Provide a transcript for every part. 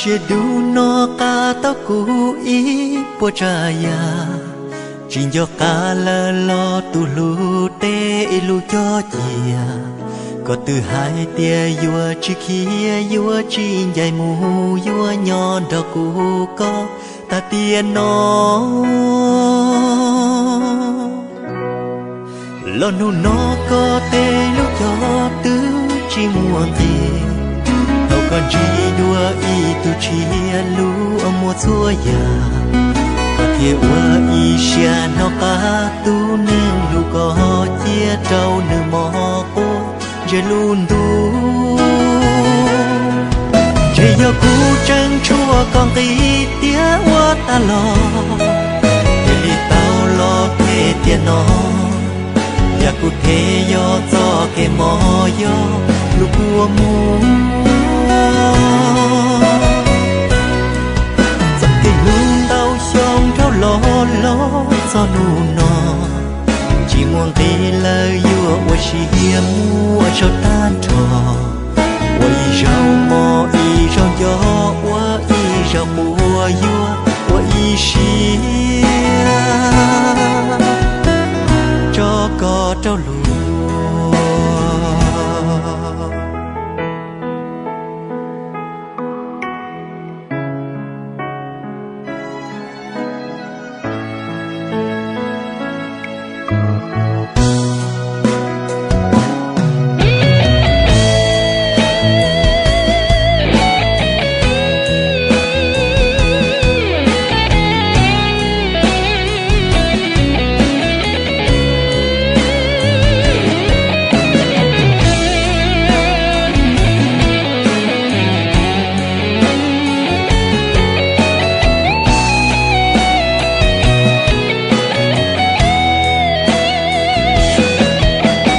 Tsiaj dub no qab tau kuv ib puas tsav yam, tsis nco qab lawm los tus hlub teb ib lub cog cia. Koj twb hais tias yuav tsis khiav, yuav tsis ncaim mus, yuav nyob nrog kuv koj tag tiam no. Los hnub no koj tej lub cog twb tsis muaj nqis, thaum koj ntsib dua ib tug tshiab lub muag txhua yam, koj thiaj ua ib siab hnov qab tus neeg hlub koj cia rau nws mos quav ntseg lub ntuj. Ntshe yog kuv tseem tshuav koj nqis tiag ua tag los, thiaj li tau los them tiam no. Yam kuv them yog txoj kev mos yog lub kua muag. Txoj kev hlub ntau xyoo dhau los los txog hnub no, tsis muaj nqis lawm yuav ua siab muab sau tag nrho. Ua ib zaug mos ib zaug nco, ua ib zaug quav yuav ua ib siab tso koj rau luag.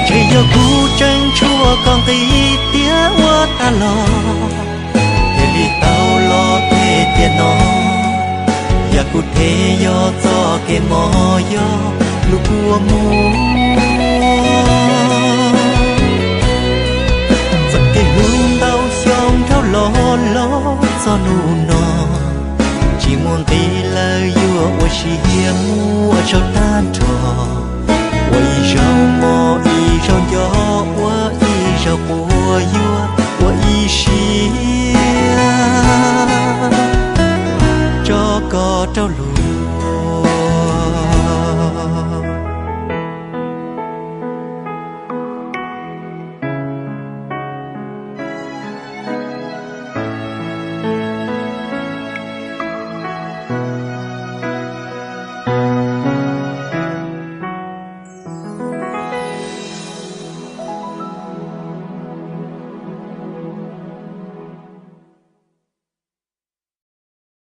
Ntshe yog kuv tseem tshuav koj nqis tiag ua tag los, thiaj li tau los them tiam no. Yam kuv them yog txoj kev mos yog lub kua muag. Txoj kev hlub ntau xyoo dhau los los txog hnub no, tsis muaj nqis lawm yuav ua siab muab sau tag nrho. Ua ib zaug mos ib zaug nco, ua ib zaug quav yuav ua ib siab tso koj rau luag.